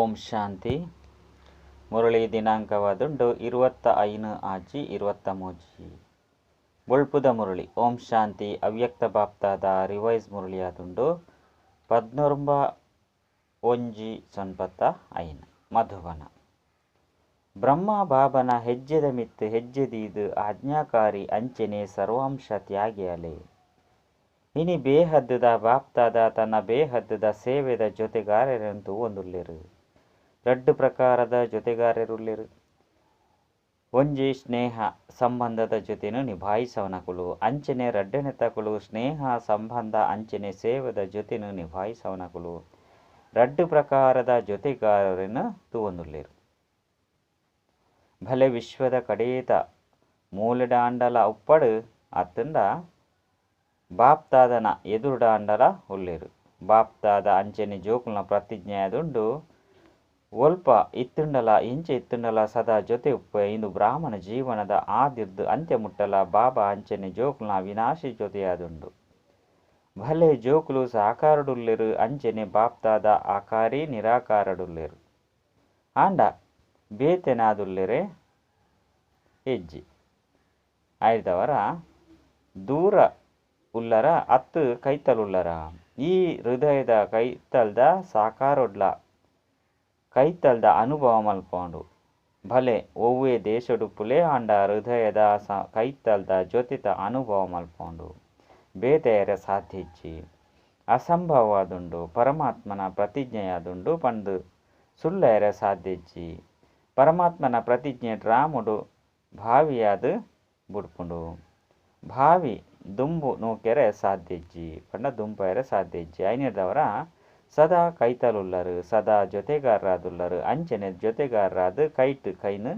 ಓಂ ಶಾಂತಿ. ಮುರಳಿ ದಿನಾಂಕವಾದುಂಡು 25/6/23. ಬೊಳ್ಪುದ ಮುರಳಿ ಓಂ ಶಾಂತಿ ಅವ್ಯಕ್ತ ಬಾಪ್ತಾದ ರಿವೈಸ್ ಮುರಳಿಯಾದುಂಡು 11/1/95 ಮಧುಬನ. ಬ್ರಹ್ಮ ಬಾಬನ ಹೆಜ್ಜೆದ ಮಿತ್ತು ಹೆಜ್ಜೆ ದೀದು ಆಜ್ಞಾಕಾರಿ ಅಂಚನೆ ಸರ್ವಾಂಶ ತ್ಯಾಗಿಯಲೆ. ಇನಿ ಬೇಹದ್ದುದ ಬಾಪ್ತಾದ ತನ್ನ ಬೇಹದ್ದುದ ಸೇವೆದ ಜೊತೆಗಾರರಂತೂ ಒಂದುಲ್ಲೇರು. ರಡ್ಡು ಪ್ರಕಾರದ ಜೊತೆಗಾರರುಲ್ಲೇರು. ಒಂಜಿ ಸ್ನೇಹ ಸಂಬಂಧದ ಜೊತೆನು ನಿಭಾಯಿಸವನಕುಲು, ಅಂಚನೆ ರಡ್ಡನೆ ತಕುಲು ಸ್ನೇಹ ಸಂಬಂಧ ಅಂಚನೆ ಸೇವೆದ ಜೊತೆನು ನಿಭಾಯಿಸವನಕುಲು. ರಡ್ಡು ಪ್ರಕಾರದ ಜೊತೆಗಾರರನ್ನು ತೂವೊಂದುಲ್ಲೇರು. ಭಲೆ ವಿಶ್ವದ ಕಡೇತ ಮೂಲೆಡಾಂಡಲ ಉಪ್ಪಡು ಅತ್ತಂಡ ಬಾಪ್ತಾದನ ಎದುರುಡಾಂಡಲ ಉಲ್ಲೇರು. ಬಾಪ್ತಾದ ಅಂಚನೆ ಜೋಕುಲ್ನ ಪ್ರತಿಜ್ಞೆಯಾದುಂಡು ಒಲ್ಪ ಇತ್ತುಂಡಲ ಇಂಚೆ ಇತ್ತುಂಡಲ ಸದಾ ಜೊತೆ ಉಪ್ಪೆ. ಇಂದು ಬ್ರಾಹ್ಮಣ ಜೀವನದ ಆದಿರ್ದು ಅಂತ್ಯ ಮುಟ್ಟಲ ಬಾಬಾ ಅಂಚನೆ ಜೋಕುಲ್ನ ಅವಿನಾಶಿ ಜೊತೆಯಾದುಂಡು. ಭಲೆ ಜೋಕುಲು ಸಾಕಾರಡುಲ್ಲೇರು ಅಂಚನೆ ಬಾಪ್ತಾದ ಆಕಾರಿ ನಿರಾಕಾರಡುಲ್ಲೇರು. ಆಂಡ ಬೇತೆನಾದುಲ್ಲೇರೆ ಹೆಜ್ಜೆ ಆಯ್ದವರ ದೂರ ಉಲ್ಲರ ಅತ್ತು ಕೈತಲುಲ್ಲರ. ಈ ಹೃದಯದ ಕೈತಲ್ದ ಸಾಕಾರೊಡ್ಲ ಕೈತಲ್ದ ಅನುಭವ ಮಲ್ಪೊಂಡು. ಭಲೆ ಒವ್ವೆ ದೇಶಡುಪ್ಪುಲೆ ಆಂಡ ಹೃದಯದ ಕೈತಲ್ದ ಜೊತೆತ ಅನುಭವ ಮಲ್ಪೊಂಡು. ಬೇತೆಯರ ಸಾಧ್ಯಜ್ಜಿ ಅಸಂಭವವಾದುಂಡು. ಪರಮಾತ್ಮನ ಪ್ರತಿಜ್ಞೆಯಾದುಂಡು ಪಂದು ಸುಳ್ಳಯರ ಸಾಧ್ಯಜ್ಜಿ. ಪರಮಾತ್ಮನ ಪ್ರತಿಜ್ಞೆ ಡ್ರಾಮುಡು ಭಾವಿಯಾದ ಬುಡ್ಪುಂಡು. ಭಾವಿ ದುಂಬು ನೂಕೆರೆ ಸಾಧ್ಯಜ್ಜಿ ಪಂಡ ದುಂಬಾಯರೆ ಸಾಧ್ಯಜ್ಜಿ. ಐನಿರ್ದವರ ಸದಾ ಕೈತಲುಲ್ಲರು, ಸದಾ ಜೊತೆಗಾರರಾದುಲ್ಲರು. ಅಂಚನೆ ಜೊತೆಗಾರರಾದ ಕೈಟ್ ಕೈನು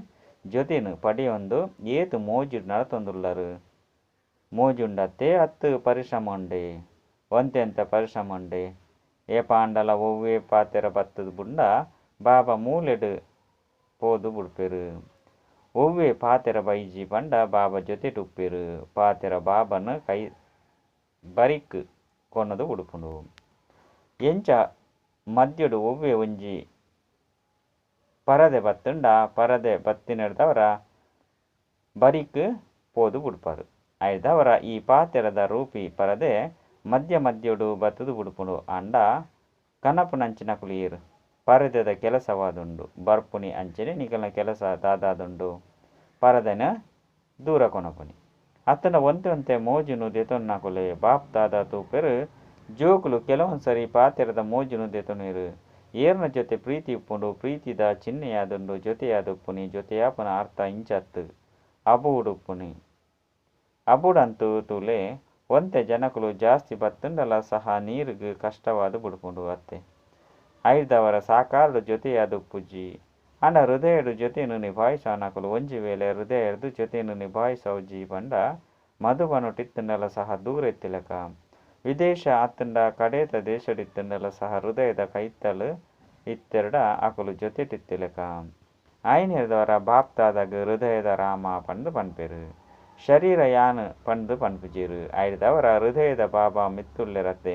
ಜೊತೆನು ಪಡೆಯೊಂದು ಏತು ಮೋಜು ನಡತೊಂದುಲ್ಲರು. ಮೋಜುಂಡತ್ತೆ ಅತ್ತು ಪರಿಶ್ರಮ ಉಂಡೆ, ಒಂತೆಂತ ಪರಿಶ್ರಮ ಉಂಡೆ. ಏಪಾಂಡಲ ಒವ್ವೆ ಪಾತೆರ ಬತ್ತದ ಬುಂಡ ಬಾಬಾ ಮೂಲೆಡು ಪೋದು ಬುಡ್ಪೆರು. ಒವ್ವೆ ಪಾತೆರ ಬೈಜಿ ಪಂಡ ಬಾಬಾ ಜೊತೆಟ್ ಉಪ್ಪೆರು. ಪಾತೆರ ಬಾಬನ ಕೈ ಬರಿಕ್ ಕೊನದು ಉಡುಪುಂಡು. ಎಂಚ ಮದ್ಯಡು ಒವ್ವೆ ಒಂಜಿ ಪರದೆ ಬತ್ತುಂಡ ಪರದೆ ಬತ್ತಿನದವರ ಬರಿಕ್ ಪೋದು ಬುಡ್ಪಾರು. ಐದವರ ಈ ಪಾತೆರದ ರೂಪಿ ಪರದೆ ಮಧ್ಯ ಮದ್ಯಡು ಬತ್ತದು ಬುಡ್ಪುಂಡು. ಆಂಡ ಕನಪುನಂಚಿನ ಕುಲಿಯರು ಪರದೆದ ಕೆಲಸವಾದುಂಡು. ಬರ್ಪುನಿ ಅಂಚನೆ ನಿಕಲ್ನ ಕೆಲಸ ದಾದಾದುಂಡು ಪರದೆನ ದೂರ ಕೊನಪುನಿ. ಅತ್ತನ ಒಂತೆ ಒಂತೆ ಮೋಜುನು ದೆತೊನ್ನಕುಲೆ ಬಾಪ್ತಾದ ತೂಪೆರು. ಜೋಕುಲು ಕೆಲವೊಂದು ಸರಿ ಪಾತೆರದ ಮೋಜುನು ದೆತೊನುವೆರು. ಏರ್ನ ಜೊತೆ ಪ್ರೀತಿ ಉಪ್ಪುಂಡು, ಪ್ರೀತಿದ ಚಿಹ್ನೆಯಾದುಂಡು ಜೊತೆಯಾದುಪ್ಪುನಿ. ಜೊತೆಯಾಪುನ ಅರ್ಥ ಇಂಚತ್ತು ಅಬೂಡುಪ್ಪುನಿ. ಅಬೂಡಂತೂ ತೂಲೆ ಒಂತೆ ಜನಕುಲು ಜಾಸ್ತಿ ಬತ್ತುಂಡಲ ಸಹ ನೀರುಗು ಕಷ್ಟವಾದ ಬುಡ್ಪುಂಡು ಅತ್ತೆ. ಐದವರ ಸಾಕಾರಡು ಜೊತೆಯಾದುಪ್ಪುಜಿ. ಆಂಡ ಹೃದಯಡು ಜೊತೆನು ನಿಭಾಯಿಸವನಕುಲು. ಒಂಜಿ ವೇಳೆ ಹೃದಯದ ಜೊತೆನು ನಿಭಾಯಿಸವುಜಿ ಪಂಡ ಮಧುಬನೊಟ್ಟಿತ್ತುಂಡಲ ಸಹ ದೂರ ಇತ್ತಿಲಕ. ವಿದೇಶ ಅತ್ತಂಡ ಕಡೇತ ದೇಶಡಿತ್ತುಂಡಲ ಸಹ ಹೃದಯದ ಕೈತಲು ಇತ್ತೆರಡ ಅಕುಲು ಜೊತೆಟಿತ್ತಿಲಕ. ಆಯ್ನಿರ್ದವರ ಬಾಪ್ತಾದಾಗ ಹೃದಯದ ರಾಮ ಪಂದು ಪನ್ಪೆರು. ಶರೀರ ಯಾನು ಪಂದು ಪನ್ಪುಜೀರು. ಐದವರ ಹೃದಯದ ಬಾಬಾ ಮಿತ್ತುಲ್ಲೆರತ್ತೆ.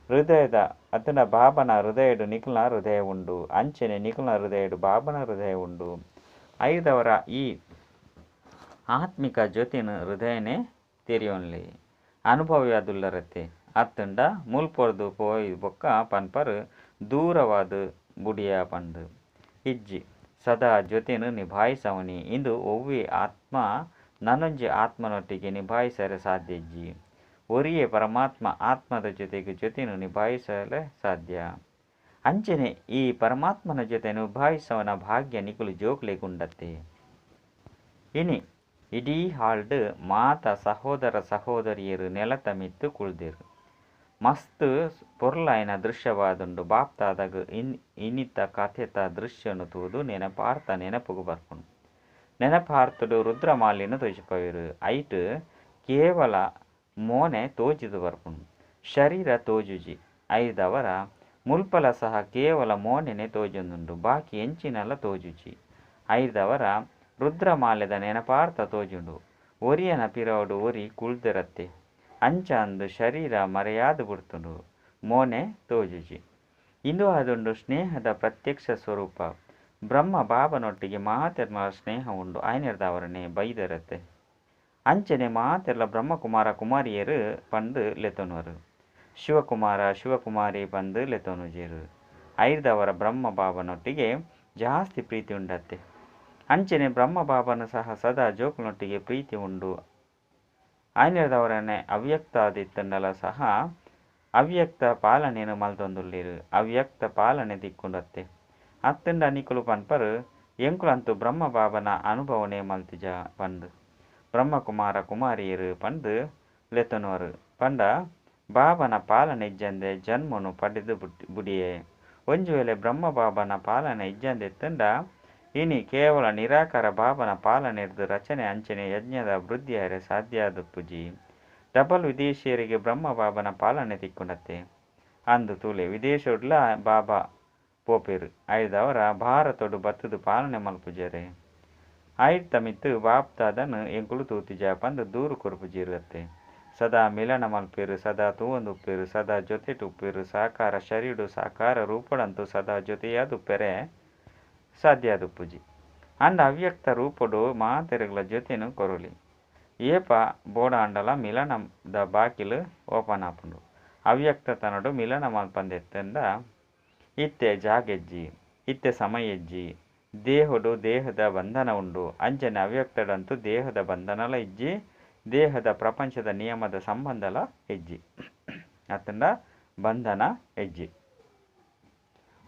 ಹೃದಯದ ಅತ್ತಂಡ ಬಾಬನ ಹೃದಯಡು ನಿಕಲ್ನ ಹೃದಯ ಉಂಡು, ಅಂಚನೆ ನಿಕಲ್ನ ಹೃದಯಡು ಬಾಬನ ಹೃದಯ ಉಂಡು. ಐದವರ ಈ ಆತ್ಮಿಕ ಜೊತೆನು ಹೃದಯನೇ ತೆರಿಯೊನ್ಲಿ ಅನುಭವಿಯಾದುಲ್ಲರತ್ತೆ. ಅತ್ತಂಡ ಮುಲ್ಪೊರ್ದು ಪೋಯಿ ಬೊಕ್ಕ ಪನ್ಪರು ದೂರವಾದ ಬುಡಿಯ ಪಂದು ಇಜ್ಜಿ. ಸದಾ ಜೊತೆನು ನಿಭಾಯಿಸವನಿ. ಇಂದು ಒವ್ವೆ ಆತ್ಮ ನನೊಂಜಿ ಆತ್ಮನೊಟ್ಟಿಗೆ ನಿಭಾಯಿಸರೆ ಸಾಧ್ಯಜ್ಜಿ. ಒರಿಯೇ ಪರಮಾತ್ಮ ಆತ್ಮದ ಜೊತೆಗೆ ಜೊತೆನು ನಿಭಾಯಿಸಲು ಸಾಧ್ಯ. ಅಂಚನೆ ಈ ಪರಮಾತ್ಮನ ಜೊತೆ ನಿಭಾಯಿಸವನ ಭಾಗ್ಯ ನಿಕುಲು ಜೋಕ್ಲೆಗುಂಡತ್ತೆ. ಇನಿ ಇಡೀ ಹಾಲ್ಡ್ ಮಾತ ಸಹೋದರ ಸಹೋದರಿಯರು ನೆಲತ ಮಿತ್ತು ಕುಳ್ದೆರು. ಮಸ್ತ್ ಪೊರ್ಲಾಯಿನ ದೃಶ್ಯವಾದುಂಡು. ಬಾಪ್ತಾದಾಗ ಇನಿತ ಕಥೆತ ದೃಶ್ಯನು ತೂದು ನೆನಪಾರ್ಥ ನೆನಪುಗು ಬರ್ಪುಂಡು. ನೆನಪಾರ್ಥಡು ರುದ್ರಮಾಲಿನ ತೋಜಿಪವೇರು. ಐಟ್ ಕೇವಲ ಮೋನೆ ತೋಜಿದು ಬರ್ಪುಂಡು, ಶರೀರ ತೋಜುಜಿ. ಐದವರ ಮುಲ್ಪಲ ಸಹ ಕೇವಲ ಮೋನೆನೆ ತೋಜೊಂದುಂಡು, ಬಾಕಿ ಎಂಚಿನಲ ತೋಜುಜಿ. ಐದವರ ರುದ್ರಮಾಲೆದ ನೆನಪಾರ್ಥ ತೋಜುಂಡು. ಒರಿಯನ ಪಿರವುಡು ಒರಿ ಕುಳ್ದೆರತ್ತೆ. ಅಂಚಾಂದು ಶರೀರ ಮರೆಯಾದು ಬಿಡ್ತುಂಡು, ಮೋನೆ ತೋಜುಜಿ. ಇಂದು ಆದುಂಡು ಸ್ನೇಹದ ಪ್ರತ್ಯಕ್ಷ ಸ್ವರೂಪ. ಬ್ರಹ್ಮ ಬಾಬನೊಟ್ಟಿಗೆ ಮಾತೆರ್ನ ಸ್ನೇಹ ಉಂಡು ಆಯ್ನೆರ್ದಾವರನೆ ಬೈದರತೆ. ಅಂಚನೆ ಮಾತೆರ್ಲ ಬ್ರಹ್ಮಕುಮಾರ ಕುಮಾರಿಯರು ಪಂದ್ ಲೆತೊನ್ವರು. ಶಿವಕುಮಾರ ಶಿವಕುಮಾರಿ ಪಂದ್ ಲೆತೊನುಜೆರ್. ಐರ್ದವರ ಬ್ರಹ್ಮ ಬಾಬನೊಟ್ಟಿಗೆ ಜಾಸ್ತಿ ಪ್ರೀತಿ ಉಂಡತ್ತೆ. ಅಂಚನೆ ಬ್ರಹ್ಮ ಬಾಬನ ಸಹ ಸದಾ ಜೋಕುನೊಟ್ಟಿಗೆ ಪ್ರೀತಿ ಉಂಡು. ಆಯ್ನೆರ್ದವರನೆ ಅವ್ಯಕ್ತ ಆದಿತ್ತಂಡಲ ಸಹ ಅವ್ಯಕ್ತ ಪಾಲನೆನು ಮಲ್ತೊಂದುಲ್ಲೆರ್. ಅವ್ಯಕ್ತ ಪಾಲನೆ ತಿಕ್ಕುಂಡತ್ತೆ. ಅತ್ತಂಡ ನಿಕುಲು ಪನ್ಪರ್ ಎಂಕುಲಂತೂ ಬ್ರಹ್ಮ ಬಾಬನ ಅನುಭವನೆ ಮಲ್ತಿಜ ಪಂದ್. ಬ್ರಹ್ಮಕುಮಾರ ಕುಮಾರಿಯರು ಪಂದ್ ಲೆತೊನ್ವರು. ಪಂಡ ಬಾಬನ ಪಾಲನೆ ಇಜ್ಜಂದೆ ಜನ್ಮನು ಪಡೆದು ಬುಡಿಯೆ. ಒಂಜಿ ವೇಳೆ ಬ್ರಹ್ಮ ಬಾಬನ ಪಾಲನೆ ಇಜ್ಜಂದೆ ಇತ್ತಂಡ ಇನಿ ಕೇವಲ ನಿರಾಕಾರ ಬಾಬನ ಪಾಲನೆರ್ದು ರಚನೆ ಅಂಚನೆ ಯಜ್ಞದ ವೃದ್ಧಿ ಆಯೆರೆ ಸಾಧ್ಯ ಆದುಪ್ಪುಜಿ. ಡಬಲ್ ವಿದೇಶಿಯರಿಗೆ ಬ್ರಹ್ಮ ಬಾಬನ ಪಾಲನೆ ತಿಕ್ಕುಂಡತ್ತೆ. ಅಂದು ತೂಲೆ ವಿದೇಶಡ್ಲ ಬಾಬಾ ಪೋಪೆರ್. ಐರ್ದವರ ಭಾರತೊಡು ಬತ್ತುದು ಪಾಲನೆ ಮಲ್ಪುಜೆರೆ. ಐತ ಮಿತ್ತ್ ಬಾಪ್ದಾದನ್ ಎಂಕುಲು ತೂತಿಜ ಪಂದ್ ದೂರು ಕೊರ್ಪುಜೆರ್ ಅತ್ತೆ. ಸದಾ ಮಿಲನ ಮಲ್ಪೆರ್, ಸದಾ ತೂವೊಂದುಪ್ಪೆರ್, ಸದಾ ಜೊತೆಟ್ ಉಪ್ಪೆರ್. ಸಾಕಾರ ಶರೀರಡು ಸಾಕಾರ ರೂಪಡಂತೂ ಸದಾ ಜೊತೆಯಾದುಪ್ಪೆರೆ ಸಾಧ್ಯ ಆದುಪ್ಪುಜಿ. ಅಂಡ ಅವ್ಯಕ್ತ ರೂಪಡು ಮಾತೆರೆಗ್ಲ ಜೊತೆನು ಕೊರೊಲಿ. ಏಪ ಬೋಡಾಂಡಲ ಮಿಲನದ ಬಾಕಿಲು ಓಪನ್ ಆಪುಂಡು. ಅವ್ಯಕ್ತ ತನಡು ಮಿಲನ ಮಲ್ಪಂದೆತ್ತಂಡ ಇತ್ತೆ ಜಾಗೆಜ್ಜಿ, ಇತ್ತೆ ಸಮಯ ಇಜ್ಜಿ. ದೇಹಡು ದೇಹದ ಬಂಧನ ಉಂಡು. ಅಂಚನೆ ಅವ್ಯಕ್ತಡಂತೂ ದೇಹದ ಬಂಧನಲ ಇಜ್ಜಿ, ದೇಹದ ಪ್ರಪಂಚದ ನಿಯಮದ ಸಂಬಂಧಲ ಇಜ್ಜಿ, ಅತ್ತಂಡ ಬಂಧನ ಇಜ್ಜಿ.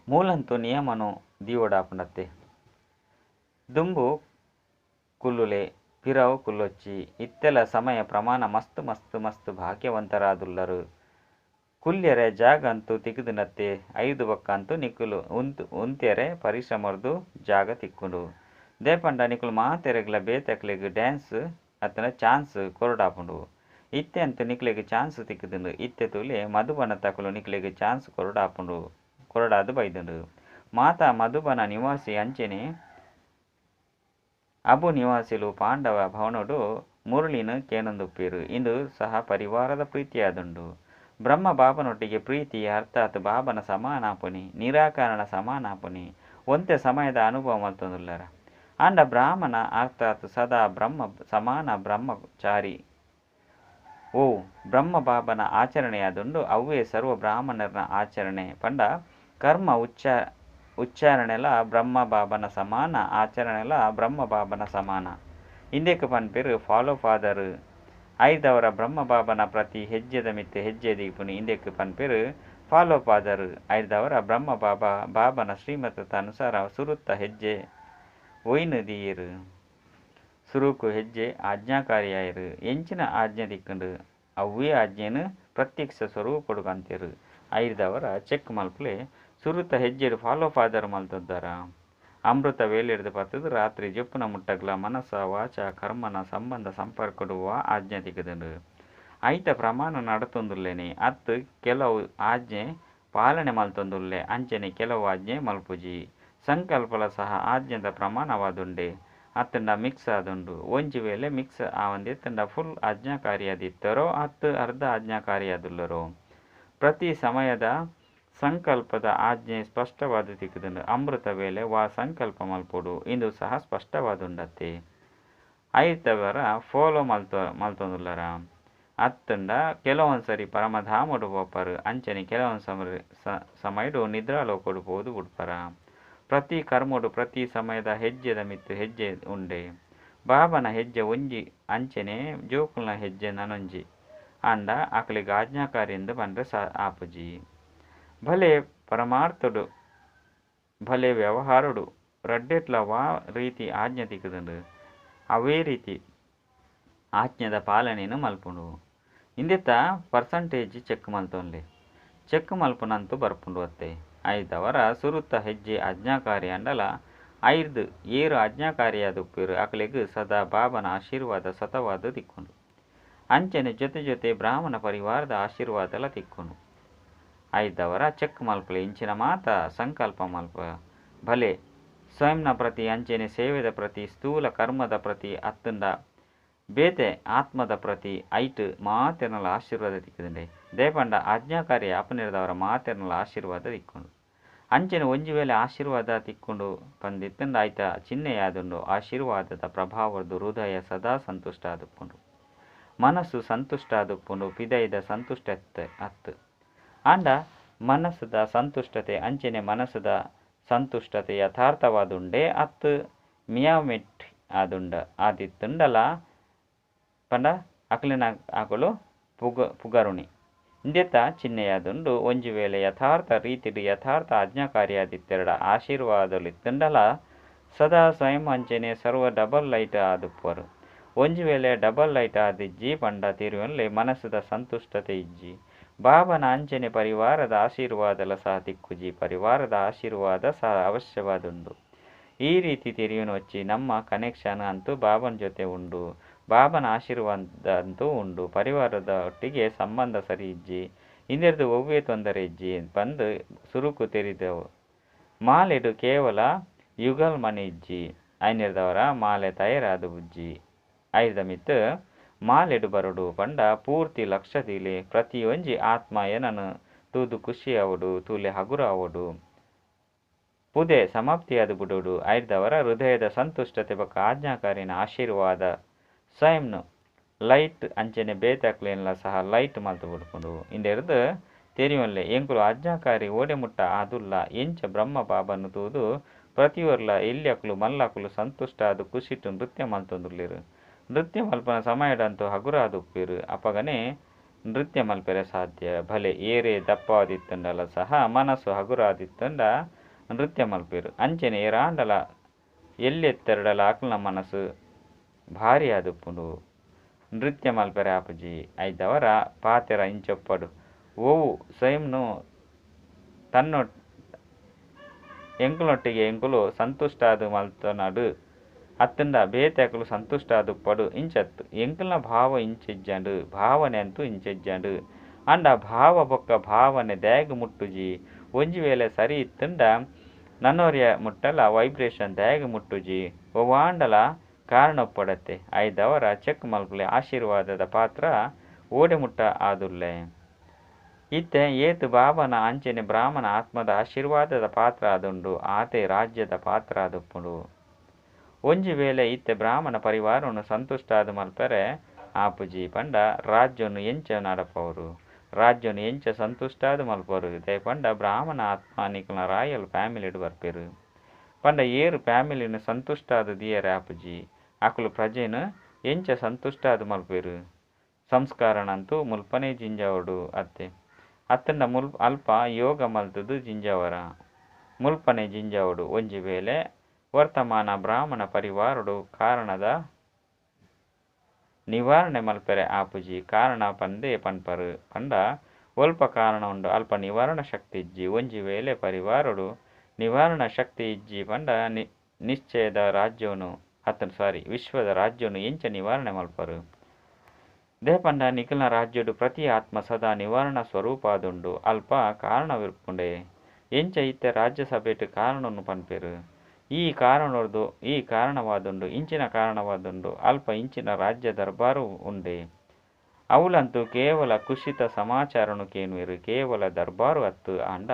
ಮೂಲಂತೂ ನಿಯಮನು ದೀವಡಾಪುಂಡತ್ತೆ. ದುಂಬು ಕುಲ್ಲುಲೆ ಪಿರವು ಕುಲ್ಲೊಚ್ಚಿ. ಇತ್ತೆಲ ಸಮಯ ಪ್ರಮಾಣ ಮಸ್ತ್ ಮಸ್ತ್ ಮಸ್ತ್ ಭಾಗ್ಯವಂತರಾದುಲ್ಲರು. ಕುಲ್ಯರೆ ಜಾಗ ಅಂತೂ ತಿಕ್ಕುದುಂಡತ್ತೆ. ಐದು ಬೊಕ್ಕ ಅಂತೂ ನಿಕುಲು ಉಂತ್ಯರೆ ಪರಿಶ್ರಮರ್ದು ಜಾಗ ತಿಕ್ಕುಂಡು. ದೇಪಂಡ ನಿಕುಲು ಮಾತೆರೆಗ್ಲ ಬೇತೆಕ್ಲೆಗ್ ಡ್ಯಾನ್ಸ್ ಅತ್ತಂಡ ಚಾನ್ಸ್ ಕೊರಡಾಪುಂಡು. ಇತ್ತೆ ಅಂತೂ ನಿಕ್ಲೆಗ್ ಚಾನ್ಸ್ ತಿಕ್ಕುದುಂಡು. ಇತ್ತೆ ತೂಲೆ ಮಧುಬನ ತಕುಲು ನಿಕ್ಲೆಗ್ ಚಾನ್ಸ್ ಕೊರಡಾಪುಂಡು, ಕೊರಡಾದ್ ಬೈದುಂಡು. ಮಾತಾ ಮಧುಬನ ನಿವಾಸಿ ಅಂಚನೆ ಅಬು ನಿವಾಸಿಲು ಪಾಂಡವ ಭವನಡು ಮುರುಳಿನ ಕೇನೊಂದುಪ್ಪೆರು. ಇಂದು ಸಹ ಪರಿವಾರದ ಪ್ರೀತಿಯಾದುಂಡು. ಬ್ರಹ್ಮ ಬಾಬನೊಟ್ಟಿಗೆ ಪ್ರೀತಿ ಅರ್ಥಾತ್ ಬಾಬನ ಸಮಾನಾಪುನಿ, ನಿರಾಕರಣ ಸಮಾನಾಪುನಿ, ಒಂತೆ ಸಮಯದ ಅನುಭವ ಮಲ್ತೊಂದುಲ್ಲರ. ಆಂಡ ಬ್ರಾಹ್ಮಣ ಅರ್ಥಾತ್ ಸದಾ ಬ್ರಹ್ಮ ಸಮಾನ ಬ್ರಹ್ಮಚಾರಿ ಓ ಬ್ರಹ್ಮ ಬಾಬನ ಆಚರಣೆಯಾದುಂಡು. ಅವ್ವೇ ಸರ್ವ ಬ್ರಾಹ್ಮಣರನ ಆಚರಣೆ. ಪಂಡ ಕರ್ಮ ಉಚ್ಚಾರಣೆಲ ಬ್ರಹ್ಮ ಬಾಬನ ಸಮಾನ, ಆಚರಣೆಲ ಬ್ರಹ್ಮ ಬಾಬನ ಸಮಾನ. ಇಂದೆಕ್ ಪನ್ಪೆರ್ ಫಾಲೋ ಫಾದರ್. ಐದವರ ಬ್ರಹ್ಮ ಬಾಬನ ಪ್ರತಿ ಹೆಜ್ಜೆದ ಮಿತ್ತ್ ಹೆಜ್ಜೆ ದೀಪುನಿ. ಇಂದೆಕ್ ಪನ್ಪೆರ್ ಫಾಲೋ ಫಾದರ್. ಐದವರ ಬ್ರಹ್ಮ ಬಾಬಾ ಬಾಬನ ಶ್ರೀಮತದ ಅನುಸಾರ ಸುರುತ್ತ ಹೆಜ್ಜೆ ಒಯ್ನು ದೀಯೆರ್. ಸುರುಕು ಹೆಜ್ಜೆ ಆಜ್ಞಾಕಾರಿಯಾಯರು. ಎಂಚಿನ ಆಜ್ಞೆ ದಿಕ್ಕುಂಡು ಅವ್ವೇ ಆಜ್ಞೆನು ಪ್ರತ್ಯಕ್ಷ ಸ್ವರೂಪಡು ಕಂತೆರು. ಐದವರ ಚೆಕ್ ಮಲ್ಪಲೆ ಸುರುತ ಹೆಜ್ಜೆಡು ಫಾಲೋ ಫಾದರ್ ಮಲ್ತದ್ದಾರ. ಅಮೃತ ವೇಳೆಡ್ದು ಪತ್ತದು ರಾತ್ರಿ ಜೊಪ್ಪುನ ಮುಟ್ಟಗ್ಲ ಮನಸ ವಾಚ ಕರ್ಮನ ಸಂಬಂಧ ಸಂಪರ್ಕಡು ವಾ ಆಜ್ಞೆ ತಿಕ್ಕುದುಂಡು. ಐತ ಪ್ರಮಾಣ ನಡತೊಂದುಲ್ಲೇನೆ ಅತ್ತು ಕೆಲವು ಆಜ್ಞೆ ಪಾಲನೆ ಮಲ್ತೊಂದುಲ್ಲೆ ಅಂಚನೆ ಕೆಲವು ಆಜ್ಞೆ ಮಲ್ಪುಜಿ. ಸಂಕಲ್ಪಲ ಸಹ ಆಜ್ಞೆದ ಪ್ರಮಾಣವಾದುಂಡೆ ಅತ್ತಂಡ ಮಿಕ್ಸ್ ಆದುಂಡು. ಒಂಜಿ ವೇಳೆ ಮಿಕ್ಸ್ ಆವಂದಿತ್ತಂಡ ಫುಲ್ ಆಜ್ಞಾಕಾರಿಯಾದಿತ್ತರೋ ಅತ್ತು ಅರ್ಧ ಆಜ್ಞಾಕಾರಿಯಾದುಲ್ಲರೋ. ಪ್ರತಿ ಸಮಯದ ಸಂಕಲ್ಪದ ಆಜ್ಞೆ ಸ್ಪಷ್ಟವಾದ ತಿಕ್ಕುದುಂಡು. ಅಮೃತ ವೇಳೆ ವಾ ಸಂಕಲ್ಪ ಮಲ್ಪೊಡು ಇಂದು ಸಹ ಸ್ಪಷ್ಟವಾದುಂಡತ್ತೆ. ಐತವರ ಫಾಲೋ ಮಲ್ತೊಂದುಲ್ಲರ. ಅತ್ತಂಡ ಕೆಲವೊಂದು ಸರಿ ಪರಮಧಾಮಡು ಪೋಪರು, ಅಂಚನೆ ಕೆಲವೊಂದು ಸಮಯಡು ನಿದ್ರಾಲೋಕಡು ಪೋದು ಬುಡ್ಪರ. ಪ್ರತಿ ಕರ್ಮಡು ಪ್ರತಿ ಸಮಯದ ಹೆಜ್ಜೆದ ಮಿತ್ತು ಹೆಜ್ಜೆ ಉಂಡೆ. ಬಾಬನ ಹೆಜ್ಜೆ ಒಂಜಿ ಅಂಚನೆ ಜೋಕುಲ್ನ ಹೆಜ್ಜೆ ನನೊಂಜಿ. ಆಂಡ ಆಕಲೆಗ್ ಆಜ್ಞಾಕಾರಿ ಎಂದು ಪಂಡ್ರೆ ಆಪುಜಿ. ಭಲೆ ಪರಮಾರ್ಥಡು ಭಲೆ ವ್ಯವಹಾರಡು ರಡ್ಡೆಟ್ಲ ವಾ ರೀತಿ ಆಜ್ಞೆ ತಿಕ್ಕುದುಂಡು ಅವೇ ರೀತಿ ಆಜ್ಞೆದ ಪಾಲನೆಯನ್ನು ಮಲ್ಪುಂಡು. ಇಂದೆತ್ತ ಪರ್ಸಂಟೇಜ್ ಚೆಕ್ ಮಲ್ತೊನ್ಲೆ. ಚೆಕ್ ಮಲ್ಪುನಂತೂ ಬರ್ಪುಂಡು ಅತ್ತೆ. ಐದವರ ಸುರುತ ಹೆಜ್ಜೆ ಆಜ್ಞಾಕಾರಿ ಅಂಡಲ ಐರ್ದು ಏರು ಆಜ್ಞಾಕಾರಿಯಾದುಪ್ಪೆರು ಅಕಲೆಗ್ ಸದಾ ಬಾಬನ ಆಶೀರ್ವಾದ ಸತವಾದ ತಿಕ್ಕುಂಡು. ಅಂಚನೆ ಜೊತೆ ಜೊತೆ ಬ್ರಾಹ್ಮಣ ಪರಿವಾರದ ಆಶೀರ್ವಾದಲ ತಿಕ್ಕುಂಡು. ಐದವರ ಚೆಕ್ ಮಲ್ಪಲೆ ಇಂಚಿನ ಮಾತ ಸಂಕಲ್ಪ ಮಲ್ಪ. ಭಲೆ ಸ್ವಯಂನ ಪ್ರತಿ ಅಂಚನೆ ಸೇವೆದ ಪ್ರತಿ ಸ್ಥೂಲ ಕರ್ಮದ ಪ್ರತಿ ಅತ್ತಂಡ ಬೇತೆ ಆತ್ಮದ ಪ್ರತಿ ಐಟ್ ಮಾತೆರ್ನಲ ಆಶೀರ್ವಾದ ತಿಕ್ಕುದುಂಡೆ. ದೇಪಂಡ ಆಜ್ಞಾಕಾರಿ ಆಪನಿರ್ದವರ ಮಾತೆರ್ನಲ ಆಶೀರ್ವಾದ ತಿಕ್ಕುಂಡು. ಅಂಚನೆ ಒಂಜಿ ವೇಳೆ ಆಶೀರ್ವಾದ ತಿಕ್ಕೊಂಡು ಪಂದಿತ್ತಂಡ ಆಯ್ತ ಚಿಹ್ನೆಯಾದುಂಡು. ಆಶೀರ್ವಾದದ ಪ್ರಭಾವದ್ದು ಹೃದಯ ಸದಾ ಸಂತುಷ್ಟ ಆದುಪ್ಪುಂಡು, ಮನಸ್ಸು ಸಂತುಷ್ಟ ಆದುಪ್ಪುಂಡು, ಪಿದೈದ ಸಂತುಷ್ಟತೆ ಅತ್ತು. ಆಂಡ ಮನಸ್ಸುದ ಸಂತುಷ್ಟತೆ ಅಂಚನೆ ಮನಸ್ಸುದ ಸಂತುಷ್ಟತೆ ಯಥಾರ್ಥವಾದುಂಡೇ ಅತ್ತು ಮಿಯಾಮೆಟ್ ಆದುಂಡ ಆದಿತ್ತುಂಡಲ ಪಂಡ ಅಕ್ಲಿನ ಆಕಳು ಪುಗರುಣಿ ಇಂದೆತ ಚಿಹ್ನೆಯಾದುಂಡು. ಒಂಜಿ ವೇಳೆ ಯಥಾರ್ಥ ರೀತಿಡು ಯಥಾರ್ಥ ಆಜ್ಞಾಕಾರಿಯಾದಿತ್ತೆರಡ ಆಶೀರ್ವಾದಲಿತ್ತುಂಡಲ ಸದಾ ಸ್ವಯಂ ಅಂಚನೆ ಸರ್ವ ಡಬಲ್ ಲೈಟ್ ಆದುಪ್ಪರು. ಒಂಜಿ ವೇಳೆ ಡಬಲ್ ಲೈಟ್ ಆದಿಜ್ಜಿ ಪಂಡ ತಿರುವನ್ಲೆ ಮನಸ್ಸುದ ಸಂತುಷ್ಟತೆ ಇಜ್ಜಿ. ಬಾಬನ ಅಂಚನೆ ಪರಿವಾರದ ಆಶೀರ್ವಾದಲ ಸಹ ತಿಕ್ಕುಜಿ, ಪರಿವಾರದ ಆಶೀರ್ವಾದ ಸಹ ಅವಶ್ಯವಾದುಂಡು. ಈ ರೀತಿ ತಿರಿಯುನೊಚ್ಚಿ ನಮ್ಮ ಕನೆಕ್ಷನ್ ಅಂತೂ ಬಾಬನ ಜೊತೆ ಉಂಡು, ಬಾಬನ ಆಶೀರ್ವಾದ ಅಂತೂ ಉಂಡು, ಪರಿವಾರದ ಒಟ್ಟಿಗೆ ಸಂಬಂಧ ಸರಿ ಇಜ್ಜಿ, ಇಂದೆರ್ದು ಒವ್ವೇ ತೊಂದರೆ ಇಜ್ಜಿ ಪಂದು ಸುರುಕು ತೆರಿದವು. ಮಾಲೆಡು ಕೇವಲ ಯುಗಲ್ ಮಣಿ ಇಜ್ಜಿ, ಐನಿರ್ದವರ ಮಾಲೆ ತಯಾರಾದ ಬುಜ್ಜಿ ಐದ ಮಿತ್ ಮಾಲೆಡು ಬರಡು ಪಂಡ ಪೂರ್ತಿ ಲಕ್ಷದಿಲೆ ಪ್ರತಿಯೊಂಜಿ ಆತ್ಮ ಏನನು ತೂದು ಖುಷಿ ಆವಡು, ತೂಲೆ ಹಗುರ ಆವಡು, ಪುದೆ ಸಮಾಪ್ತಿಯಾದ ಬುಡೋಡು. ಐರ್ದವರ ಹೃದಯದ ಸಂತುಷ್ಟತೆ ಬೊಕ್ಕ ಆಜ್ಞಾಕಾರಿನ ಆಶೀರ್ವಾದ ಸ್ವಯಂನು ಲೈಟ್ ಅಂಚನೆ ಬೇತಾಕ್ಲೇನ್ಲ ಸಹ ಲೈಟ್ ಮಲ್ತು ಬಿಡ್ಕೊಂಡು ಇಂದೆರ್ದು ತೆರಿಯೊನ್ಲೆ ಎಂಕುಲು ಆಜ್ಞಾಕಾರಿ ಓಡೆ ಮುಟ್ಟ ಆದುಲ್ಲ. ಎಂಚ ಬ್ರಹ್ಮ ಬಾಬನ್ನು ತೂದು ಪ್ರತಿಯೊರ್ಲ ಎಲ್ಯಕುಲು ಮಲ್ಲಕುಲು ಸಂತುಷ್ಟ ಆದು ಖುಷಿಟ್ಟು ನೃತ್ಯ ಮಲ್ತೊಂದುಲ್ಲೆರ್. ನೃತ್ಯ ಮಲ್ಪನ ಸಮಯಡಂತೂ ಹಗುರ ಆದುಪ್ಪೆರ್. ಅಪಗನೆ ನೃತ್ಯ ಮಲ್ಪೆರೆ ಸಾಧ್ಯ. ಭಲೆ ಏರೇ ದಪ್ಪಾದಿತ್ತುಂಡಲ ಸಹ ಮನಸ್ಸು ಹಗುರ ಆದಿತ್ತುಂಡ ನೃತ್ಯ ಮಲ್ಪೆರ್. ಅಂಚನೆ ಏರಾಂಡಲ ಎಲ್ಲೆತ್ತೆರಡಲ ಅಕ್ಲ್ನ ಮನಸ್ಸು ಭಾರಿ ಆದುಪ್ಪುಂಡು, ನೃತ್ಯ ಮಲ್ಪೆರೆ ಆಪುಜಿ. ಐದವರ ಪಾತೆರ ಇಂಚೊಪ್ಪಡು ಓವು ಸ್ವಯಂನು ತನ್ನೊ ಎಂಕುಲೊಟ್ಟಿಗೆ ಎಂಕುಲು ಸಂತುಷ್ಟ ಆದು ಮಲ್ತೊನಡು ಅತ್ತಂಡ ಬೇತೆ ಅಕುಲು ಸಂತುಷ್ಟ ಆದುಪ್ಪಡು ಇಂಚತ್ತು. ಎಂಕುಲ್ನ ಭಾವ ಇಂಚೆಜ್ಜಂಡು, ಭಾವನೆ ಅಂತೂ ಇಂಚೆಜ್ಜಂಡು. ಅಂಡ ಭಾವ ಬೊಕ್ಕ ಭಾವನೆ ದ್ಯಾಗ್ ಮುಟ್ಟುಜಿ. ಒಂಜಿ ವೇಳೆ ಸರಿ ಇತ್ತಂಡ ನನ್ನೋರಿಯ ಮುಟ್ಟಲ ವೈಬ್ರೇಷನ್ ದ್ಯಾಗ್ ಮುಟ್ಟುಜಿ. ಒವಾಂಡಲ ಕಾರಣೊಪ್ಪಡತ್ತೆ ಐದವರ ಚೆಕ್ ಮಲ್ಪುಲೆ ಆಶೀರ್ವಾದದ ಪಾತ್ರ ಓಡೆ ಮುಟ್ಟ ಆದುಲ್ಲೆ. ಇತ್ತೆ ಏತ್ ಬಾಬನ ಅಂಚನೆ ಬ್ರಾಹ್ಮಣ ಆತ್ಮದ ಆಶೀರ್ವಾದದ ಪಾತ್ರ ಆದುಂಡು ಆತೆ ರಾಜ್ಯದ ಪಾತ್ರ ಆದುಪ್ಪುಂಡು. ಒಂಜಿ ವೇಳೆ ಇತ್ತೆ ಬ್ರಾಹ್ಮಣ ಪರಿವಾರವನ್ನು ಸಂತುಷ್ಟ ಆದು ಮಲ್ಪೆರೆ ಆಪುಜಿ ಪಂಡ ರಾಜ್ಯವನ್ನು ಎಂಚ ನಡಪವರು, ರಾಜ್ಯವನ್ನು ಎಂಚ ಸಂತುಷ್ಟ ಆದು ಮಲ್ಪರು. ಇದೇ ಪಂಡ ಬ್ರಾಹ್ಮಣ ಆತ್ಮ ನಿಕಲ್ನ ರಾಯಲ್ ಫ್ಯಾಮಿಲಿಡ್ ಬರ್ಪೆರು ಪಂಡ ಏರು ಫ್ಯಾಮಿಲಿನ ಸಂತುಷ್ಟ ಆದು ದಿಯರೆ ಆಪುಜಿ. ಅಕುಲು ಪ್ರಜೆನ ಎಂಚ ಸಂತುಷ್ಟ ಆದು ಮಲ್ಪೆರು. ಸಂಸ್ಕಾರನಂತೂ ಮುಲ್ಪನೆ ಜಿಂಜಾವಡು ಅತ್ತೆ ಅತ್ತಂಡ ಅಲ್ಪ ಯೋಗ ಮಲ್ತದು ಜಿಂಜಾವರ ಮುಲ್ಪನೆ ಜಿಂಜಾವಡು. ಒಂಜಿ ವೇಳೆ ವರ್ತಮಾನ ಬ್ರಾಹ್ಮಣ ಪರಿವಾರಡು ಕಾರಣದ ನಿವಾರಣೆ ಮಲ್ಪೆರೆ ಆಪುಜಿ. ಕಾರಣ ಪಂದೇ ಪನ್ಪರು ಪಂಡ ಒಲ್ಪ ಕಾರಣ ಉಂಡು ಅಲ್ಪ ನಿವಾರಣ ಶಕ್ತಿ ಇಜ್ಜಿ. ಒಂಜಿ ವೇಳೆ ಪರಿವಾರಡು ನಿವಾರಣ ಶಕ್ತಿ ಇಜ್ಜಿ ಪಂಡ ನಿಶ್ಚಯದ ರಾಜ್ಯವನ್ನು ಅತ್ತನ ಸಾರಿ ವಿಶ್ವದ ರಾಜ್ಯವನ್ನು ಎಂಚ ನಿವಾರಣೆ ಮಲ್ಪರು. ದೇಪಂಡ ನಿಖಿಲ ರಾಜ್ಯಡು ಪ್ರತಿ ಆತ್ಮ ಸದಾ ನಿವಾರಣ ಸ್ವರೂಪಾದುಂಡು ಅಲ್ಪ ಕಾರಣವಿರ್ಪುಂಡೆ. ಎಂಚ ಇತ್ತೆ ರಾಜ್ಯಸಭೆಟ್ ಕಾರಣವನ್ನು ಪನ್ಪೆರು. ಈ ಕಾರಣದ್ದು ಈ ಕಾರಣವಾದುಂಡು ಇಂಚಿನ ಕಾರಣವಾದುಂಡು ಅಲ್ಪ ಇಂಚಿನ ರಾಜ್ಯ ದರ್ಬಾರು ಉಂಡೆ. ಅವುಲಂತೂ ಕೇವಲ ಕುಶಿತ ಸಮಾಚಾರನು ಕೇನುವೆರು, ಕೇವಲ ದರ್ಬಾರು ಅತ್ತು ಆಂಡ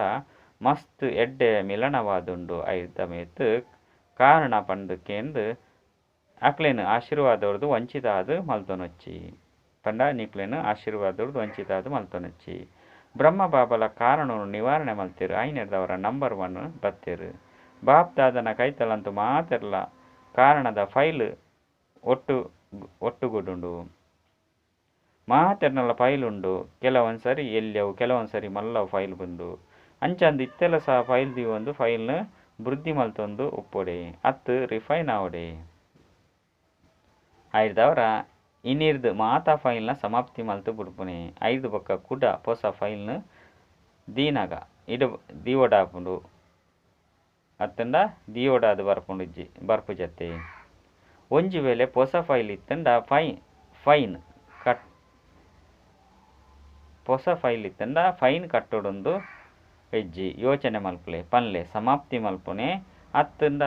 ಮಸ್ತ್ ಎಡ್ಡೆ ಮಿಲನವಾದುಂಡು. ಐದ ಮೇತ್ ಕಾರಣ ಪಂದು ಕೇಂದು ಅಕ್ಲೇನು ಆಶೀರ್ವಾದೊರ್ದು ವಂಚಿತ ಆದು ಮಲ್ತೊನೊಚ್ಚಿ ಪಂಡ ನಿಕ್ಲೇನು ಆಶೀರ್ವಾದೊರ್ದು ವಂಚಿತ ಆದು ಮಲ್ತೊನೊಚ್ಚಿ. ಬ್ರಹ್ಮ ಬಾಬಲ ಕಾರಣವನ್ನು ನಿವಾರಣೆ ಮಲ್ತೇರು ಐನೆರ್ದವರ ನಂಬರ್ 1 ಬತ್ತೇರು. ಬಾಪ್ ದಾದನ ಕೈತಲಂತೂ ಮಾತೆರ್ಲ ಕಾರಣದ ಫೈಲ್ ಒಟ್ಟುಗೂಡುಂಡು, ಮಾತೆರ್ನಲ ಫೈಲ್ ಉಂಡು. ಕೆಲವೊಂದು ಸರಿ ಎಲ್ಯವು ಕೆಲವೊಂದು ಸರಿ ಮಲ್ಲವು ಫೈಲ್ ಬಂದು ಅಂಚಂದು ಇತ್ತೆಲ್ಲ ಸಹ ಫೈಲ್ ದೀವೊಂದು ಫೈಲ್ನ ವೃದ್ಧಿ ಮಲ್ತೊಂದು ಉಪ್ಪೊಡೆ ಅತ್ತು ರಿಫೈನ್ ಆವಡೆ. ಐದವರ ಇನ್ನಿರ್ದು ಮಾತಾ ಫೈಲ್ನ ಸಮಾಪ್ತಿ ಮಲ್ತು ಬುಡ್ಪುನೆ. ಐದು ಬೊಕ್ಕ ಕುಡ ಪೊಸ ಫೈಲ್ನ ದೀನಾಗ ಇಡ ದೀವೊಡಾಪುಂಡು ಅತ್ತಂಡ ದಿಯೋಡಾದು ಬರ್ಪುಂಡು ಇಜ್ಜಿ ಬರ್ಪು ಜತೆ. ಒಂಜಿ ವೇಳೆ ಪೊಸ ಫೈಲ್ ಇತ್ತಂಡ ಫೈನ್ ಕಟ್ ಪೊಸ ಫೈಲ್ ಇತ್ತಂಡ ಫೈನ್ ಕಟ್ಟೊಡೊಂದು ಇಜ್ಜಿ ಯೋಚನೆ ಮಲ್ಪುಲೆ ಪನ್ಲೆ ಸಮಾಪ್ತಿ ಮಲ್ಪುನೆ ಅತ್ತಂಡ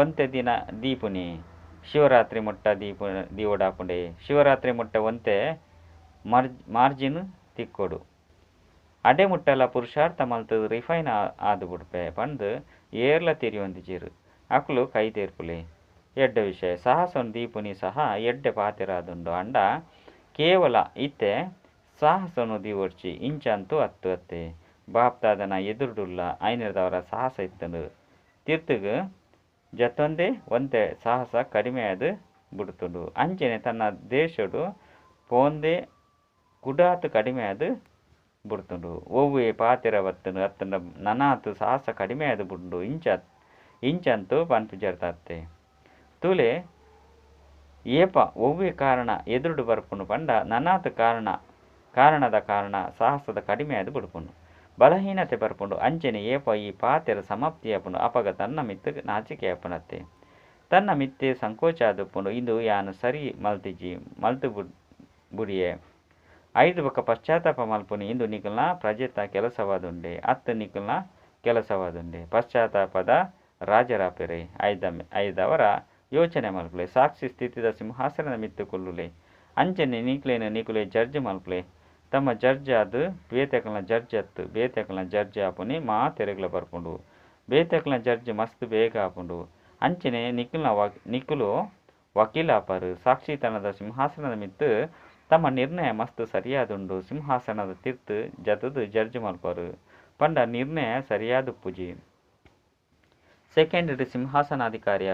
ಒಂತೆ ದಿನ ದೀಪುನೆ. ಶಿವರಾತ್ರಿ ಮುಟ್ಟ ದೀವೊಡಾಪುಂಡೆ. ಶಿವರಾತ್ರಿ ಮುಟ್ಟ ಒಂತೆ ಮಾರ್ಜಿನ್ ತಿಕ್ಕೊಡು. ಅಡೆ ಮುಟ್ಟಲ ಪುರುಷಾರ್ಥ ಮಲ್ತದು ರಿಫೈನ್ ಆದು ಬುಡ್ಪೆ ಪಂದು ಏರ್ಲ ತೆರಿಯೊಂದಿಜೆರು ಅಕುಲು ಕೈದೇರ್ಪುಲೆ ಎಡ್ಡೆ ವಿಷಯ ಸಾಹಸನ್ ದೀಪುನಿ ಸಹ ಎಡ್ಡೆ ಪಾತೆರಾದುಂಡು ಅಂಡ ಕೇವಲ ಇತ್ತೆ ಸಾಹಸನು ದೀವೊಡ್ಚಿ ಇಂಚಂತೂ ಅತ್ತು ಅತ್ತೆ ಬಾಪ್ತಾದನ ಎದುರುಡುಲ್ಲ ಐನದವರ ಸಾಹಸ ಇತ್ತಂಡು ತೀರ್ಥಗ್ ಜತ್ತೊಂದೇ ಒಂತೆ ಸಾಹಸ ಕಡಿಮೆ ಆದು ಬುಡ್ತುಂಡು ಅಂಚನೆ ತನ್ನ ದೇಶಡು ಪೋಂದೆ ಕುಡಾತು ಕಡಿಮೆ ಆದು ಬುಡ್ತುಂಡು ಒವ್ವೆ ಪಾತೆರ ಬತ್ತುಂಡು ಅತ್ತಂಡ ನನಾತು ಸಾಹಸ ಕಡಿಮೆ ಆದು ಬುಡ್ಡು ಇಂಚಂತೂ ಪನ್ಪುಜರ್ತತ್ತೆ ತೂಲೆ ಏಪ ಒವ್ವೆ ಕಾರಣ ಎದುರುಡು ಬರ್ಪುಂಡು ಪಂಡ ನನಾತು ಕಾರಣದ ಕಾರಣ ಸಾಹಸದ ಕಡಿಮೆ ಆದು ಬುಡ್ಪುಂಡು ಬಲಹೀನತೆ ಬರ್ಪುಂಡು ಅಂಚನೆ ಏಪ ಈ ಪಾತೆರ ಸಮಾಪ್ತಿ ಆಪುಂಡು ಅಪಗ ತನ್ನ ಮಿತ್ತು ನಾಚಿಕೆ ಆಪುನತ್ತೆ ತನ್ನ ಮಿತ್ತೆ ಸಂಕೋಚ ಆದುಪ್ಪುಂಡು ಇಂದು ಯಾನು ಸರಿ ಮಲ್ತಿಜಿ ಮಲ್ತು ಬುಡಿಯೆ ಐದು ಬೊಕ್ಕ ಪಶ್ಚಾತ್ತಾಪ ಮಲ್ಪುನಿ ಇಂದು ನಿಕಲ್ನ ಪ್ರಜೆತ ಕೆಲಸವಾದುಂಡೆ ಅತ್ತು ನಿಕಲ್ನ ಕೆಲಸವಾದುಂಡೆ ಪಶ್ಚಾತ್ತಾಪದ ರಾಜರಾಪೆರೆ ಐದವರ ಯೋಚನೆ ಮಲ್ಪುಲೆ ಸಾಕ್ಷಿ ಸ್ಥಿತಿದ ಸಿಂಹಾಸನದ ಮಿತ್ತು ಕೊಲ್ಲುಲೆ ಅಂಚನೆ ನಿಕ್ಲೇನು ನಿಕುಲೆ ಜಡ್ಜ್ ಮಲ್ಪುಲೆ ತಮ್ಮ ಜಡ್ಜ್ ಆದು ಬೇತೆಕಲ್ನ ಜಡ್ಜ್ ಅತ್ತು ಬೇತೆಕಲ್ನ ಜಡ್ಜ್ ಆಪುನಿ ಮಾ ತೆರೆಗ್ಲ ಬರ್ಪುಂಡು ಬೇತೆಕಲ್ನ ಜಡ್ಜ್ ಮಸ್ತ್ ಬೇಗ ಆಪುಂಡು ಅಂಚನೆ ನಿಕುಲು ವಕೀಲಾಪರು ಸಾಕ್ಷಿತನದ ಸಿಂಹಾಸನದ ಮಿತ್ತು ತಮ್ಮ ನಿರ್ಣಯ ಮಸ್ತ್ ಸರಿಯಾದುಂಡು ಸಿಂಹಾಸನದ ತೀರ್ತು ಜತದು ಜಡ್ಜ್ ಮಲ್ಪರು ಪಂಡ ನಿರ್ಣಯ ಸರಿಯಾದ ಪೂಜಿ ಸೆಕೆಂಡ್ ಸಿಂಹಾಸನಾಧಿಕಾರಿ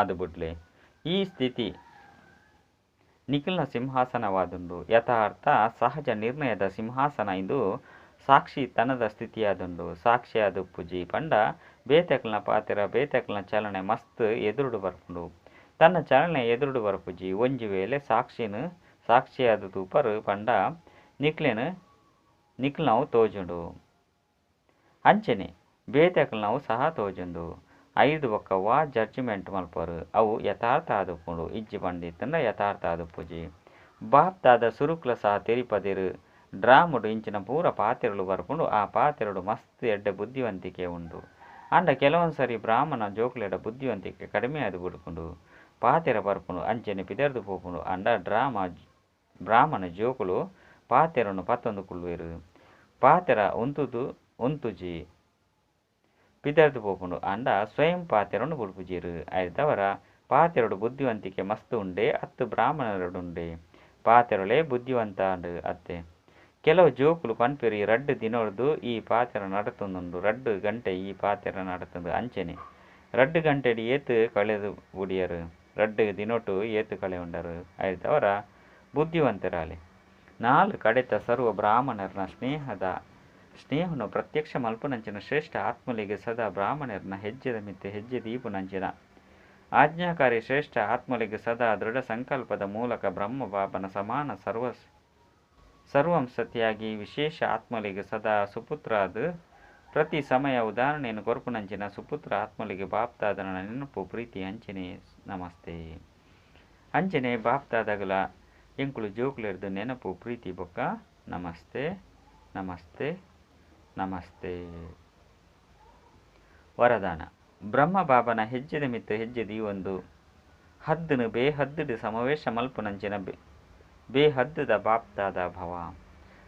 ಆದು ಬುಡ್ಲೆ ಈ ಸ್ಥಿತಿ ನಿಖಿಲ್ನ ಸಿಂಹಾಸನವಾದುಂಡು ಯಥಾರ್ಥ ಸಹಜ ನಿರ್ಣಯದ ಸಿಂಹಾಸನ ಇದು ಸಾಕ್ಷಿ ತನದ ಸ್ಥಿತಿಯಾದುಂಡು ಸಾಕ್ಷಿಯಾದ ಪೂಜಿ ಪಂಡ ಬೇತೆಕಲ್ನ ಪಾತೆರ ಬೇತೆಕಲ್ನ ಚಲನೆ ಮಸ್ತ್ ಎದುರುಡು ಬರ್ಪುಂಡು ತನ್ನ ಚಲನೆ ಎದುರುಡು ಬರ್ಪುಜಿ ಒಂಜಿ ವೇಳೆ ಸಾಕ್ಷಿನ ಸಾಕ್ಷಿಯಾದ ತೂಪರು ಪಂಡ ನಿಕ್ಲ್ನವು ತೋಜುಂಡು ಅಂಚನೆ ಬೇತೆಕಲ್ನವು ಸಹ ತೋಜುಂಡು ಐದು ಬೊಕ್ಕ ವಾ ಜಡ್ಜ್ಮೆಂಟ್ ಮಲ್ಪರು ಅವು ಯಥಾರ್ಥ ಆದುಪ್ಪುಂಡು ಇಜ್ಜಿ ಪಂಡಿತ್ತಂಡ ಯಥಾರ್ಥ ಆದುಪ್ಪುಜಿ ಬಾಪ್ತಾದ ಸುರುಕ್ಲ ಸಹ ತೆರಿಪದಿರು ಡ್ರಾಮುಡು ಇಂಚಿನ ಪೂರ ಪಾತೆರಳು ಬರ್ಪುಂಡು ಆ ಪಾತೆರಡು ಮಸ್ತ್ ಎಡ್ಡೆ ಬುದ್ಧಿವಂತಿಕೆ ಉಂಡು ಅಂಡ ಕೆಲವೊಂದು ಸರಿ ಬ್ರಾಹ್ಮಣ ಜೋಕುಲೆಡ ಬುದ್ಧಿವಂತಿಕೆ ಕಡಿಮೆ ಆದು ಬುಡ್ಪುಂಡು ಪಾತೆರ ಬರ್ಪುಂಡು ಅಂಚನೆ ಪಿದರ್ದು ಪೋಪುಂಡು ಅಂಡ ಡ್ರಾಮ ಬ್ರಾಹ್ಮಣ ಜೋಕುಲು ಪಾತೆರನ್ನು ಪತ್ತೊಂದು ಕುಳ್ಳುವೆರು ಪಾತೆರ ಉಂತುಜಿ ಪಿದರ್ದು ಪೋಪುಂಡು ಅಂಡ ಸ್ವಯಂ ಪಾತೆರನ್ನು ಬುಡ್ಪುಜೀರು ಐದವರ ಪಾತೆರಡು ಬುದ್ಧಿವಂತಿಕೆ ಮಸ್ತ್ ಉಂಡೆ ಅತ್ತು ಬ್ರಾಹ್ಮಣರುಡುಂಡೆ ಪಾತೆರಳೆ ಬುದ್ಧಿವಂತ ಅತ್ತೆ ಕೆಲವು ಜೋಕುಲು ಪನ್ಪೆರು ಈ ರಡ್ಡು ದಿನೊಡ್ದು ಈ ಪಾತೆರ ನಡತೊಂದುಂಡು ರಡ್ಡು ಗಂಟೆ ಈ ಪಾತೆರ ನಡತಂದು ಅಂಚನೆ ರಡ್ಡು ಗಂಟೆಡ್ ಏತು ಕಳೆದು ಬುಡಿಯರು ರಡ್ಡು ದಿನೊಟು ಏತು ಕಳೆ ಉಂಡರು ಐದವರ ಬುದ್ಧಿವಂತರಾಲೆ ನಾಲ್ ಕಡೆತ ಸರ್ವ ಬ್ರಾಹ್ಮಣರನ ಸ್ನೇಹನು ಪ್ರತ್ಯಕ್ಷ ಮಲ್ಪುನಂಚಿನ ಶ್ರೇಷ್ಠ ಆತ್ಮಲಿಗೆ ಸದಾ ಬ್ರಾಹ್ಮಣರನ ಹೆಜ್ಜೆದ ಮಿತ್ತೆ ಹೆಜ್ಜೆ ದೀಪುನಂಚಿನ ಆಜ್ಞಾಕಾರಿ ಶ್ರೇಷ್ಠ ಆತ್ಮಲಿಗೆ ಸದಾ ದೃಢ ಸಂಕಲ್ಪದ ಮೂಲಕ ಬ್ರಹ್ಮ ಬಾಬನ ಸಮಾನ ಸರ್ವಂಸತಿಯಾಗಿ ವಿಶೇಷ ಆತ್ಮಲಿಗೆ ಸದಾ ಸುಪುತ್ರಾದ ಪ್ರತಿ ಸಮಯ ಉದಾಹರಣೆಯನ್ನು ಕೊರ್ಪುನಂಚಿನ ಸುಪುತ್ರ ಆತ್ಮಲಿಗೆ ಬಾಪ್ತಾದನ ನೆನಪು ಪ್ರೀತಿ ಅಂಚನೆ ನಮಸ್ತೆ ಅಂಚನೆ ಬಾಪ್ತಾದಗಲ ಎಂಕುಲು ಜೋಕುಲೆರ್ದು ನೆನಪು ಪ್ರೀತಿ ಬೊಕ್ಕ ನಮಸ್ತೆ ನಮಸ್ತೆ ನಮಸ್ತೆ. ವರದಾನ ಬ್ರಹ್ಮ ಬಾಬನ ಹೆಜ್ಜೆದ ಮಿತ್ತು ಹೆಜ್ಜೆದಿ ಒಂದು ಹದ್ದನು ಬೇಹದ್ದುಡು ಸಮಾವೇಶ ಮಲ್ಪುನಂಚಿನ ಬೇಹದ್ದುದ ಬಾಪ್ತಾದ ಭವ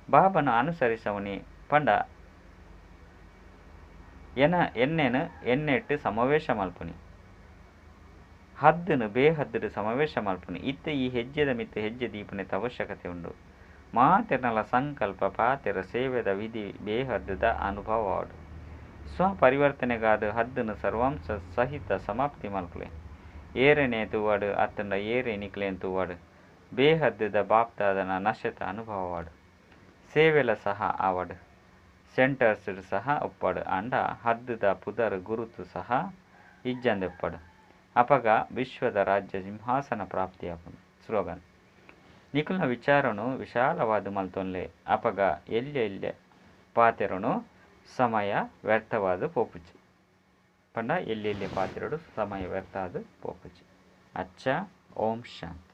ಬಾಬನ ಅನುಸರಿಸವನಿ ಪಂಡ ಎನ್ನೆನು ಎನ್ನೆಟ್ಟು ಸಮಾವೇಶ ಮಲ್ಪುನಿ ಹದ್ದನು ಬೇಹದ್ದುಡು ಸಮಾವೇಶ ಮಲ್ಪುನಿ ಇತ್ತ ಈ ಹೆಜ್ಜೆದ ಮಿತ್ತು ಹೆಜ್ಜೆ ದೀಪನೆತ ಅವಶ್ಯಕತೆ ಉಂಡು ಮಾತೆರ್ನಲ ಸಂಕಲ್ಪ ಪಾತೆರ ಸೇವೆದ ವಿಧಿ ಬೇಹದ್ದುದ ಅನುಭವವಾಡು ಸ್ವಪರಿವರ್ತನೆಗಾದ ಹದ್ದನು ಸರ್ವಾಂಶ ಸಹಿತ ಸಮಾಪ್ತಿ ಮಲ್ಪುಲೆ ಏರೆನೆ ತೂವಾಡು ಅತ್ತಂಡ ಏರೆ ನಿಕ್ಲೇನ್ ತೂವಾಡು ಬೇಹದ್ದುದ ಬಾಪ್ತಾದನ ನಶತ ಅನುಭವವಾಡು ಸೇವೆಲ ಸಹ ಆವಡು ಸೆಂಟರ್ಸ್ ಸಹ ಒಪ್ಪಾಡು ಅಂಡ ಹದ್ದುದ ಪುದರ್ ಗುರುತು ಸಹ ಇಜ್ಜಂದೆಪ್ಪಾಡು ಅಪಗ ವಿಶ್ವದ ರಾಜ್ಯ ಸಿಂಹಾಸನ ಪ್ರಾಪ್ತಿಯಾಪುಂಡು. ಸ್ಲೋಗನ್ ನಿಕುಲ್ನ ವಿಚಾರನು ವಿಶಾಲವಾದ ಮಲ್ತೊನ್ಲೆ ಅಪಗ ಎಲ್ಯ ಎಲ್ಯ ಪಾತೆರನು ಸಮಯ ವ್ಯರ್ಥವಾದ ಪೋಪುಚಿ ಪಂಡ ಎಲ್ಲಿ ಎಲ್ಲಿ ಪಾತೆರಡು ಸಮಯ ವ್ಯರ್ಥ ಆದ ಪೋಪುಚಿ. ಅಚ್ಚ, ಓಂ ಶಾಂತಿ.